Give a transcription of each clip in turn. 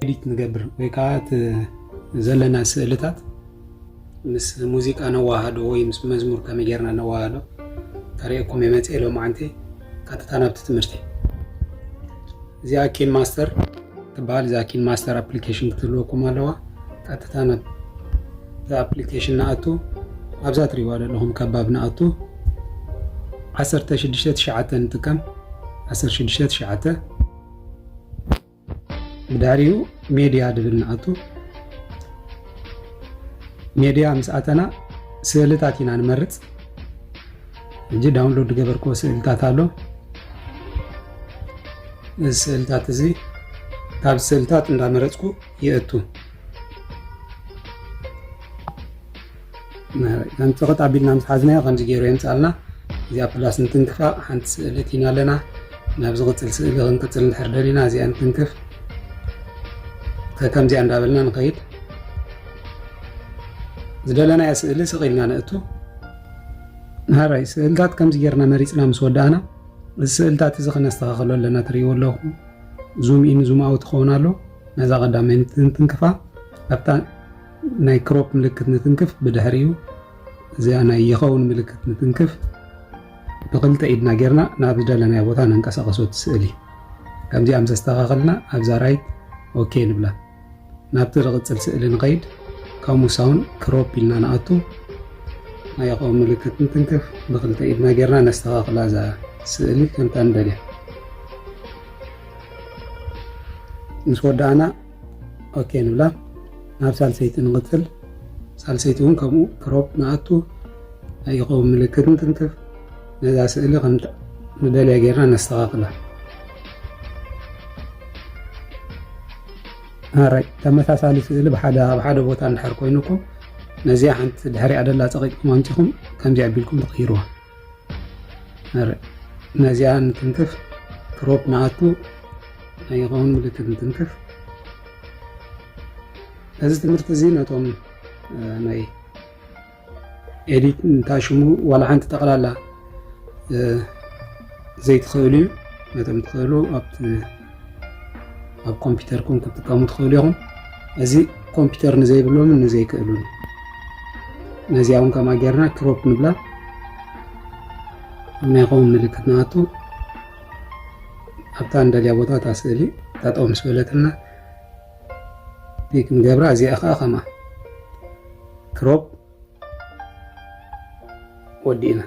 ኤዲት ንገብር ወይ ከዓ እቲ ዘለና ስእልታት ምስ ሙዚቃ ነዋሃዶ ወይ ምስ መዝሙር ከመይ ጌርና ነዋሃዶ ከርእየኩም እየ መፅእ። ሎማዓንቲ ቀጥታ ናብቲ ትምህርቲ። እዚኣ ኪን ማስተር ትበሃል። እዛ ኪን ማስተር ኣፕሊኬሽን ክትህልወኩም ኣለዋ። ቀጥታ ናብ ኣፕሊኬሽን ንኣቱ። ኣብዛ ትሪእዋ ዘለኹም ከባብ ንኣቱ። ዓሰርተ ሽዱሽተ ትሽዓተ ንጥቀም። ዓሰርተ ሽዱሽተ ትሽዓተ። ብድሕሪኡ ሜድያ ድብል ንኣቱ። ሜድያ ምስ ኣተና ስእልታት ኢና ንመርጽ። ሕጂ ዳውንሎድ ዝገበርክዎ ስእልታት ኣሎ። እዚ ስእልታት እዚ ካብ ስእልታት እንዳመረጽኩ ይእቱ። ከምቲ ቐጥ ኣቢልና ምስ ሓዝናዮ ከምዚ ገይሩ የምፅኣልና። እዚኣ ፕላስ እንትንክፋ ሓንቲ ስእሊ እቲና ኣለና። ናብ ዝቕፅል ስእሊ ክንቅፅል እንድሕር ደሊና እዚኣ እንትንክፍ። ከከምዚኣ እንዳበልና ንኸይድ። ዝደለናያ ስእሊ ስቕ ኢልና ነእቱ። ሃራይ ስእልታት ከምዚ ጌርና መሪፅና ምስ ወዳእና፣ እዚ ስእልታት እዚ ክነስተኻኽሎ ኣለና። ትርእይዎ ኣለኹም ዙም ኢን ዙም ኣውት ክኸውን ኣሎ። ነዛ ቀዳማይ ንትን- ንትንክፋ። ኣብታ ናይ ክሮፕ ምልክት ንትንክፍ። ብድሕሪኡ እዚኣ ናይ ይኸውን ምልክት ንትንክፍ። ብክልተ ኢድና ጌርና ናብ ዝደለናዮ ቦታ ነንቀሳቐሶ እቲ ስእሊ። ከምዚኣ ምስ ኣስተኻኸልና ኣብዛ ራይት ኦኬ ንብላ። ናብቲ ዝቕጽል ስእሊ ንኸይድ። ካብ ሙሳውን ክሮፕ ኢልና ንኣቱ። ናይ ይኸውን ምልክት ንትንክፍ። ብክልተ ኢድና ጌርና ነስተኻኽላ እዛ ስእሊ ከምታ ንደልያ። ምስ ወዳእና ኦኬ ንብላ። ናብ ሳልሰይቲ ንቕጽል። ሳልሰይቲ እውን ከምኡ ክሮፕ ንኣቱ። ናይ ይኸውን ምልክት ንትንክፍ። ነዛ ስእሊ ከምታ ንደልያ ጌርና ነስተኻኽላ። ሃራይ ተመሳሳሊ ስእሊ ብሓደ ኣብ ሓደ ቦታ እንድሕር ኮይኑኩም ነዚኣ ሓንቲ ድሕሪኣ ደላ ጸቒጥኩም ኣምጺኹም ከምዚ ኣቢልኩም ትቕይርዋ። ሃራይ ነዚኣ ንትንክፍ። ክሮፕ ንኣቱ። ናይ ይኸውን ምልክት ንትንክፍ። እዚ ትምህርቲ እዚ ነቶም እ፣ ናይ ኤዲት እንታይ ሽሙ ዋላ ሓንቲ ጠቕላላ እ፣ ዘይትኽእሉ እዩ። ነቶም ትኽእሉ ኣብቲ ኣብ ኮምፒውተርኩም ክትጥቀሙ ትኽእሉ ኢኹም። እዚ ኮምፒውተር ንዘይብሎምን ንዘይክእሉን ነዚኣ እውን ከምኣ ጌርና ክሮፕ ንብላ። ናይ ከምኡ ምልክት ንኣቱ። ኣብታ እንደልያ ቦታ እታ ስእሊ ጠጠው ምስ በለትና ፒክ ንገብራ። እዚኣ ከዓ ከማ ክሮፕ ወዲእና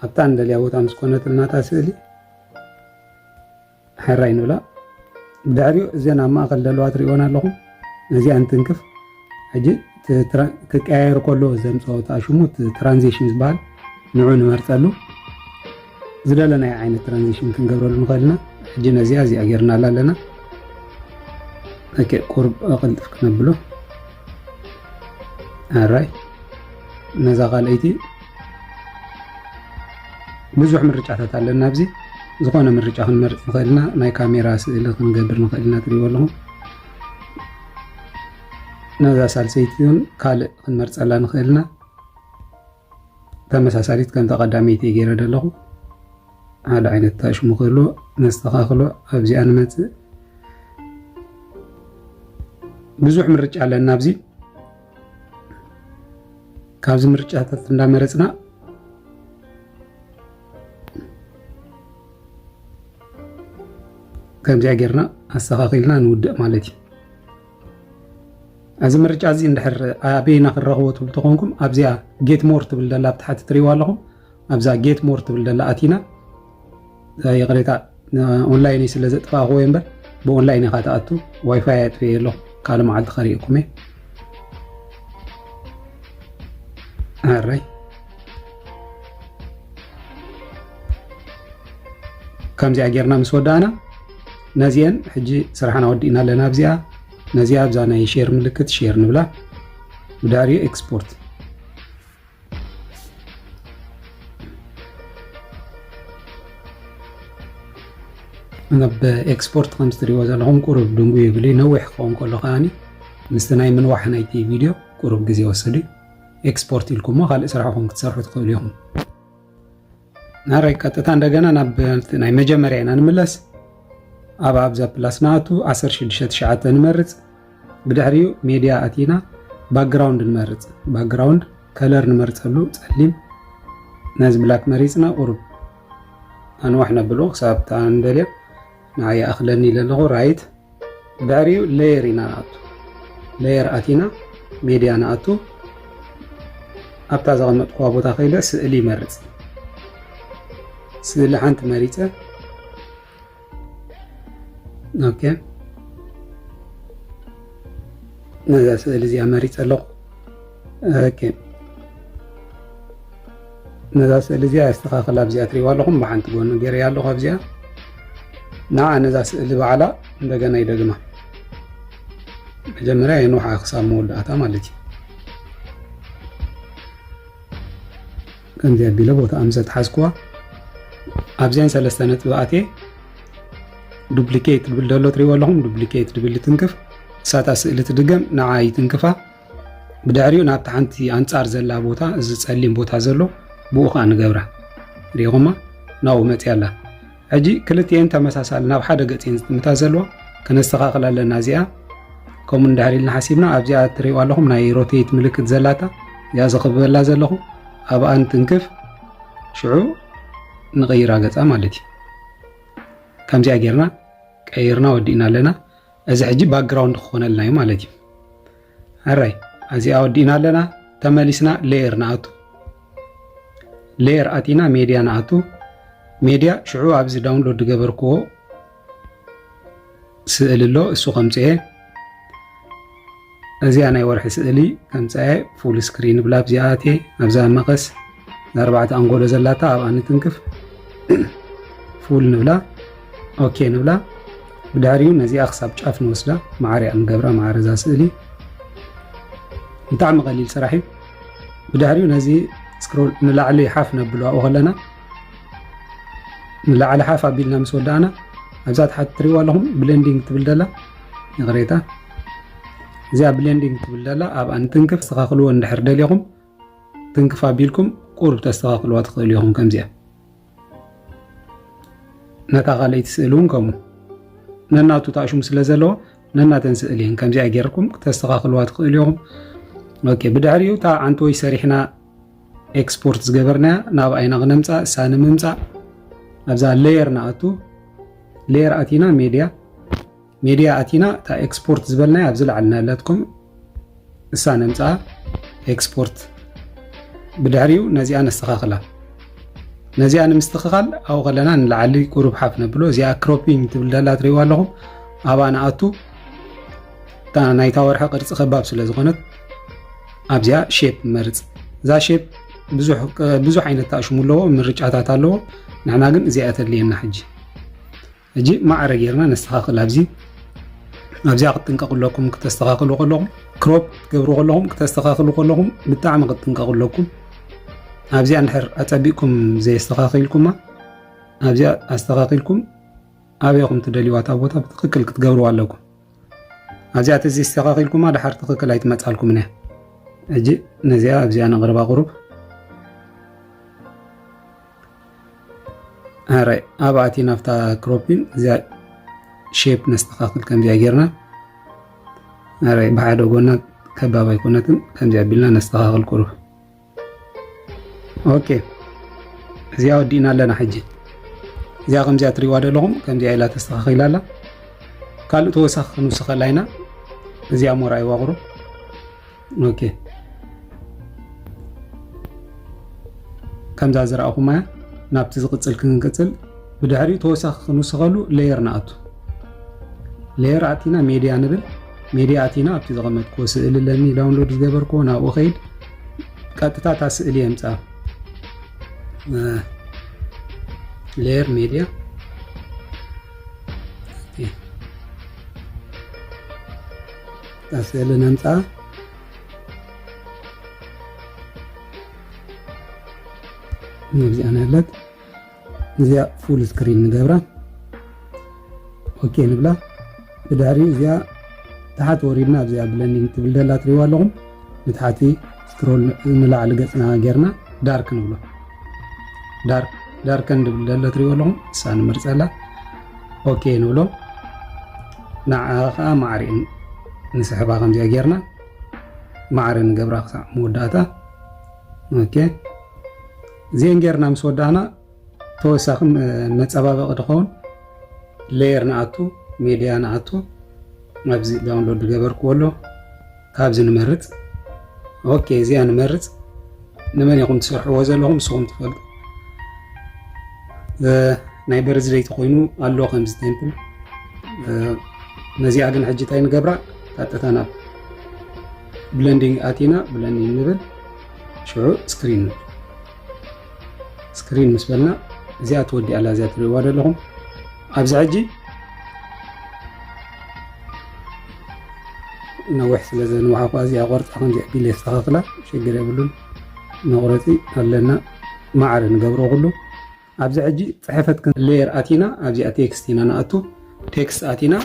ኣብታ እንደልያ ቦታ ምስ ኮነትልና እታ ስእሊ ሕራይ ንብላ። ብድሕሪኡ እዘን ኣብ ማእኸል ዘለዋ ትሪእወን ኣለኹም። ነዚኣ እንትንክፍ ሕጂ እቲ ትራ- ክቀያየር ከሎ ዘምፅኦ እታ ሽሙ እቲ ትራንዚሽን ዝበሃል ንዑ ንመርፀሉ። ዝደለናዮ ዓይነት ትራንዚሽን ክንገብረሉ ንኽእል ኢና። ሕጂ ነዚኣ እዚኣ ጌርናላ ኣለና። ኦኬ፣ ቁርብ ኣቐልጥፍ ክነብሎ። ኣራይ ነዛ ካልኣይቲ ብዙሕ ምርጫታት ኣለና። ኣብዚ ዝኾነ ምርጫ ክንመርፅ ንኽእል ኢና። ናይ ካሜራ ስእሊ ክንገብር ንኽእል ኢና። ትሪእዎ ኣለኹም። ነዛ ሳልሰይቲ እውን ካልእ ክንመርፀላ ንኽእል ኢና። ተመሳሳሊት ከምታ ቀዳመይቲ እየ ገይረ ዘለኹ። ሓደ ዓይነት እታ ሽሙ ክህልዎ ነስተኻኽሎ። ኣብዚኣ ንመፅእ። ብዙሕ ምርጫ ኣለና ኣብዚ። ካብዚ ምርጫታት እንዳመረፅና ከምዚኣ ጌርና ኣስተኻኺልና ንውድእ ማለት እዩ። እዚ ምርጫ እዚ እንድሕር ኣበይና ክንረኽቦ ትብሉ ተኾንኩም ኣብዚኣ ጌት ሞር ትብል ደላ ኣብ ታሕቲ ትሪእዋ ኣለኹም። ኣብዛ ጌት ሞር ትብል ደላ ኣቲና ይቕሬታ ኦንላይን ስለ ዘጥፋእክዎ እምበር ብኦንላይን ኢኻ ትኣቱ። ዋይፋይ ኣጥፍኤ ኣለኹ ካልእ መዓልቲ ከርእየኩም እየ። ኣረይ ከምዚኣ ጌርና ምስ ወዳእና ነዚአን ሕጂ ስራሕና ወዲእና ኣለና። ኣብዚኣ ነዚኣ ኣብዛ ናይ ሼር ምልክት ሼር ንብላ። ብድሕሪኡ ኤክስፖርት ናብ ኤክስፖርት ከም ትሪእዎ ዘለኹም ቁሩብ ድንጉ ይብል እዩ። ነዊሕ ክኸውን ከሎ ከዓኒ ምስቲ ናይ ምንዋሕ ናይቲ ቪድዮ ቁሩብ ግዜ ይወስድ እዩ። ኤክስፖርት ኢልኩሞ ካልእ ስራሕኹም ክትሰርሑ ትኽእሉ ኢኹም። ናራይ ቀጥታ እንደገና ናብ ናይ መጀመርያ ኢና ንምለስ። ኣብ ኣብዛ ፕላስ ንኣቱ ዓሰርተ ሽዱሽተ ትሽዓተ ንመርጽ። ብድሕሪኡ ሜድያ ኣቲና ባክግራውንድ ንመርጽ። ባክግራውንድ ከለር ንመርጸሉ ጸሊም። ነዚ ብላክ መሪጽና ቁሩብ ኣንዋሕ ነብሎ ክሳብ እታ ንደልያ ንዓ ይኣኽለኒ ኢለ ኣለኹ። ራይት። ድሕሪኡ ሌየር ኢና ንኣቱ። ሌየር ኣቲና ሜድያ ንኣቱ። ኣብታ ዘቐመጥኩዋ ቦታ ከይደ ስእሊ ይመርጽ። ስእሊ ሓንቲ መሪጸ። ኦኬ። ነዛ ስእሊ እዚኣ መሪጸ ኣለኹ። ኦኬ። ነዛ ስእሊ እዚኣ ኣስተኻኽል። ኣብዚኣ ትሪእዋ ኣለኹም፣ ብሓንቲ ጎኒ ገይረያ ኣለኹ። ኣብዚኣ ንዓ ነዛ ስእሊ ባዕላ እንደገና ይደግማ። መጀመርያ የንውሓ ክሳብ መወዳእታ ማለት እዩ። ከምዚ ኣቢለ ቦታ ኣምሰ ተሓዝኩዋ። ኣብዚኣን ሰለስተ ነጥቢ ኣትየ ዱፕሊኬት ድብል ደሎ ትሪእዎ ኣለኹም። ዱፕሊኬት ድብል ትንክፍ፣ እሳታ ስእሊ ትድገም፣ ንዓ ይትንክፋ። ብድሕሪኡ ናብቲ ሓንቲ ኣንጻር ዘላ ቦታ፣ እዚ ጸሊም ቦታ ዘሎ፣ ብኡ ኸኣ ንገብራ። ሪኢኹማ? ናብኡ መጽያ ኣላ። ሕጂ ክልቲኤን ተመሳሳሊ ናብ ሓደ ገጽ እየን ዝጥምታ ዘለዋ። ከነስተኻኽል ኣለና እዚኣ። ከምኡ እንድሕር ኢልና ሓሲብና፣ ኣብዚኣ ትሪእዋ ኣለኹም ናይ ሮቴት ምልክት ዘላታ፣ እዚኣ ዝኽበላ ዘለኹ፣ ኣብኣ እንትንክፍ፣ ሽዑ ንቐይራ ገጻ ማለት እዩ። ከምዚኣ ጌርና ቀይርና ወዲእና ኣለና። እዚ ሕጂ ባክግራውንድ ክኾነልና እዩ ማለት እዩ። ኣራይ፣ እዚኣ ወዲእና ኣለና። ተመሊስና ሌየር ንኣቱ። ሌየር ኣቲና ሜድያ ንኣቱ። ሜድያ ሽዑ ኣብዚ ዳውንሎድ ዝገበርክዎ ስእሊ ኣሎ፣ እሱ ከምጽኤ። እዚኣ ናይ ወርሒ ስእሊ ከምጽኤ ፉል ስክሪን ብላ ኣብዚኣ ኣትየ፣ ኣብዛ መቐስ ኣርባዕተ ኣንጎሎ ዘላታ ኣብኣ ንትንክፍ። ፉል ንብላ፣ ኦኬ ንብላ። ብድሕሪኡ ነዚኣ ክሳብ ጫፍ ንወስዳ፣ ማዕሪኣ ንገብራ፣ ማዕረ እዛ ስእሊ። ብጣዕሚ ቀሊል ስራሕ እዩ። ብድሕሪኡ ነዚ ስክሮል ንላዕሊ ሓፍ ነብሎ ኣብኡ ከለና፣ ንላዕሊ ሓፍ ኣቢልና ምስ ወዳእና፣ ኣብዛ ታሕቲ ትሪእዋ ኣለኹም ብሌንዲንግ ትብል ደላ፣ ይቕሬታ፣ እዚኣ ብሌንዲንግ ትብል ደላ ኣብኣ ንትንክፍ። ተስተኻኽልዎ እንድሕር ደሊኹም፣ ትንክፍ ኣቢልኩም ቁሩብ ተስተኻኽልዋ ትኽእሉ ኢኹም። ከምዚኣ ነታ ካልኣይቲ ስእሊ እውን ከምኡ ነናቱ ታእሽሙ ስለ ዘለዎ ነናተን ስእሊ እየን። ከምዚኣ ጌርኩም ክተስተኻኽልዋ ትኽእሉ ኢኹም። ኦኬ፣ ብድሕሪኡ እታ ዓንተወይ ሰሪሕና ኤክስፖርት ዝገበርናያ ናብኣ ኢና ክነምጻ። እሳ ንምምጻእ ኣብዛ ሌየር ንኣቱ። ሌየር ኣቲና ሜድያ፣ ሜድያ ኣቲና እታ ኤክስፖርት ዝበልናያ ኣብዚ ላዕሊ ናላትኩም እሳ ነምጻኣ ኤክስፖርት። ብድሕሪኡ ነዚኣ ነስተኻኽላ። ነዚኣ ንምስትኽኻል ኣብኡ ከለና ንላዕሊ ቁሩብ ሓፍ ነብሎ። እዚኣ ክሮፒንግ ትብል ደላ ትሪእዋ ኣለኹም። ኣብኣ ንኣቱ። እታ ናይታ ወርሒ ቅርጺ ከባብ ስለ ዝኾነት ኣብዚኣ ሼፕ ንመርጽ። እዛ ሼፕ ብዙሕ፣ ብዙሕ ዓይነት ኣሽሙ ኣለዎ፣ ምርጫታት ኣለዎ። ንሕና ግን እዚኣ ተድልየና ሕጂ። ሕጂ ማዕረ ጌርና ነስተኻኽል። ኣብዚ፣ ኣብዚኣ ክትጥንቀቑ ኣለኩም፣ ክተስተኻኽሉ ከለኹም፣ ክሮፕ ክትገብሩ ከለኹም፣ ክተስተኻኽሉ ከለኹም ብጣዕሚ ክትጥንቀቑ ኣለኩም። ኣብዚኣ እንድሕር ኣጸቢቕኩም ዘየስተኻኺልኩማ፣ ኣብዚኣ ኣስተኻኺልኩም ኣበይኹም ትደልዩዋ እታ ቦታ ብትኽክል ክትገብርዋ ኣለኩም። ኣብዚኣ ተዘይስተኻኺልኩማ ደሓር ትኽክል ኣይትመጻልኩምን እያ። ሕጂ ነዚኣ ኣብዚኣ ነቕርባ ቁሩብ። ኣረ፣ ኣብኣ ኣቲና ኣብታ ክሮፒን እዚኣ ሼፕ ነስተኻኽል። ከምዚኣ ጌርና፣ ኣረ፣ ብሓደ ጎና ከባብ ኣይኮነትን። ከምዚኣ ኣቢልና ነስተኻኽል ቁሩብ። ኦኬ፣ እዚኣ ወዲእና ኣለና። ሕጂ እዚኣ ከምዚኣ ትሪእዋ ዘለኹም፣ ከምዚኣ ኢላ ተስተኻኺላ ኣላ። ካልእ ተወሳኺ ክንውስኸላ ኢና። እዚኣ ሞራ ይዋቕሩ። ኦኬ፣ ከምዛ ዝረኣኹማ እያ። ናብቲ ዝቕጽል ክንቅጽል፣ ብድሕሪኡ ተወሳኺ ክንውስኸሉ ሌየር ንኣቱ። ሌየር ኣቲና ሜድያ ንብል። ሜድያ ኣቲና ኣብቲ ዘቐመጥኩዎ ስእሊ ኣለኒ ዳውንሎድ ዝገበርኩዎ፣ ናብኡ ኸይድ። ቀጥታ እታ ስእሊ የምጽኣ። እ፣ ሌየር ሜድያ። ኦኬ። እታ ስእሊ ነምጽኣ። ነብዚኣ ናለት። እዚኣ ፉል ስክሪን ንገብራ። ኦኬ ንብላ። ብድሕሪኡ እዚኣ ታሕቲ ወሪድና ኣብዚኣ ብለንዲንግ ትብል ደላ ትሪእዋ ኣለኹም። ንታሕቲ ስክሮል ንላዕሊ ገጽና ጌርና ዳርክ ንብሎ። ዳርክ፣ ዳርከን ድብል ደሎ ትሪእዎ ኣለኹም። እሳ ንምርጸላ። ኦኬ ንብሎ። ንዓ ከዓ ማዕሪእን ንስሕባ ከምዚኣ ጌርና ማዕረ ንገብራ ክሳዕ መወዳእታ። ኦኬ፣ እዚአን ጌርና ምስ ወዳእና ተወሳኺ መ- መፀባበቂ ዝኸውን ሌየር ንኣቱ፣ ሜድያ ንኣቱ። ኣብዚ ዳውንሎድ ዝገበርክዎ ኣሎ፣ ካብዚ ንመርፅ። ኦኬ፣ እዚኣ ንመርፅ። ንመን ኢኹም ትሰርሕዎ ዘለኹም ንስኹም ትፈልጡ። እ፣ ናይ በርዝደይ ተኮይኑ ኣሎ ከምዚ ቴምፕል። እ፣ ነዚኣ ግን ሕጂ እንታይ ንገብራ? ቀጥታ ናብ ብለንዲንግ ኣቲና ብለንዲንግ ንብል፣ ሽዑ ስክሪን ንብል። ስክሪን ምስ በልና እዚኣ ትወዲኣ ኣላ፣ እዚኣ ትርእይዋ ዘለኹም ኣብዚ ሕጂ ነዊሕ ስለ ዘንውሓ እኳ እዚኣ ቆርፃ ከምዚ ኣቢለ የስተኻኽላ፣ ሽግር የብሉን። መቑረፂ ኣለና፣ ማዕረ ንገብሮ ኩሉ። ኣብዚ ሕጂ ፅሕፈት ሌየር ኣቲና ኣብዚኣ ቴክስት ኢና ንኣቱ። ቴክስት ኣቲና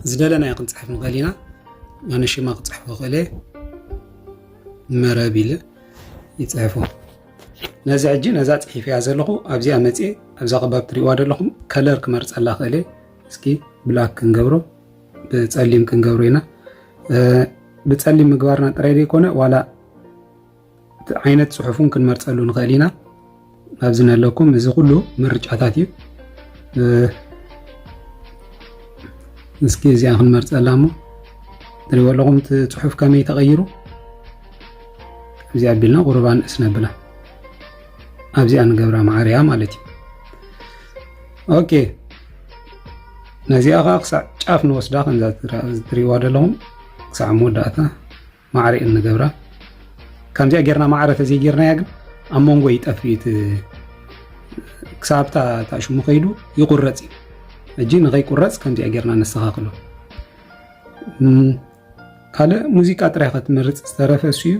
ዝደለናዮ ክንፅሕፍ ንኽእል ኢና። ኣነ ሽማ ክፅሕፎ ክእል እየ፣ መረብ ኢለ ይፅሕፎ። ነዚ ሕጂ ነዛ ፅሒፈያ ዘለኹ ኣብዚኣ መፅየ ኣብዛ ከባቢ ትሪእዋ ዘለኹም ከለር ክመርፀላ ክእል እየ። እስኪ ብላክ ክንገብሮ፣ ብፀሊም ክንገብሮ ኢና። እ፣ ብፀሊም ምግባርና ጥራይ ዘይኮነ ዋላ እቲ ዓይነት ፅሑፍ እውን ክንመርፀሉ ንኽእል ኢና። ኣብዚ ነለኩም እዚ ኩሉ ምርጫታት እዩ። እ፣ እስኪ እዚኣ ክንመርፀላ እሞ ትሪእዎ ኣለኹም እቲ ፅሑፍ ከመይ ተቐይሩ። እዚኣ ኣቢልና ቁሩባ ንእስ ነብላ። ኣብዚኣ ንገብራ ማዕርያ ማለት እዩ። ኦኬ፣ ነዚኣ ከዓ ክሳዕ ጫፍ ንወስዳ፣ ከምዛ ትራ- ትሪእዋ ዘለኹም ክሳዕ መወዳእታ ማዕረ እንገብራ። ከምዚኣ ጌርና ማዕረ ተዘይጌርናያ ግን ኣብ መንጎ ይጠፍእ እቲ ክሳብታ ታሽሙ ከይዱ ይቁረፅ እዩ። ሕጂ ንኸይቁረፅ ከምዚኣ ጌርና ነስተኻኽሎ። እም፣ ካልእ ሙዚቃ ጥራይ ከትመርፅ ዝተረፈ እሱ እዩ።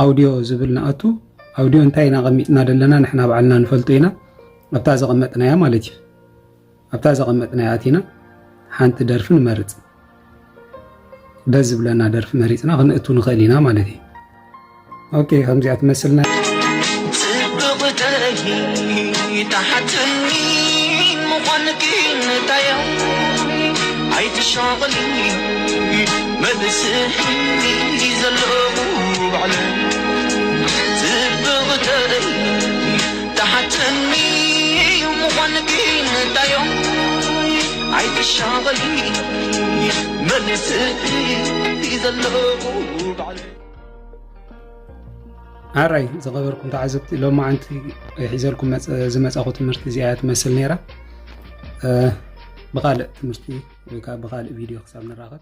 ኣውዲዮ ዝብል ንኣቱ። ኣውዲዮ እንታይ ኢና ቀሚጥና ዘለና ንሕና ባዕልና ንፈልጦ ኢና። ኣብታ ዘቐመጥናያ ማለት እዩ። ኣብታ ዘቐመጥናያ ኣቲና ሓንቲ ደርፊ ንመርፅ። ደስ ዝብለና ደርፊ መሪፅና ክንእቱ ንኽእል ኢና ማለት እዩ። ኦኬ፣ ከምዚኣ ትመስልና። ጽብቕተይ ተሓትኒ ምዃንኪ ንታዮ ኣይትሻቕሊ፣ መልስኒ ዘለኹ ባዕለ። ጽብቕተይ ተሓትኒ ምዃንኪ ንታዮ ኣይትሻቕሊ፣ መልስኒ ዘለኹ ባዕለ። ኣራይ ዝኸበርኩም ተዓዘብቲ፣ ሎማዓንቲ ሒዘልኩም መጸ- ዝመጻኹ ትምህርቲ እዚኣ እያ ትመስል ነይራ። እ፣ ብኻልእ ትምህርቲ ወይ ከዓ ብኻልእ ቪድዮ ክሳብ ንራኸብ።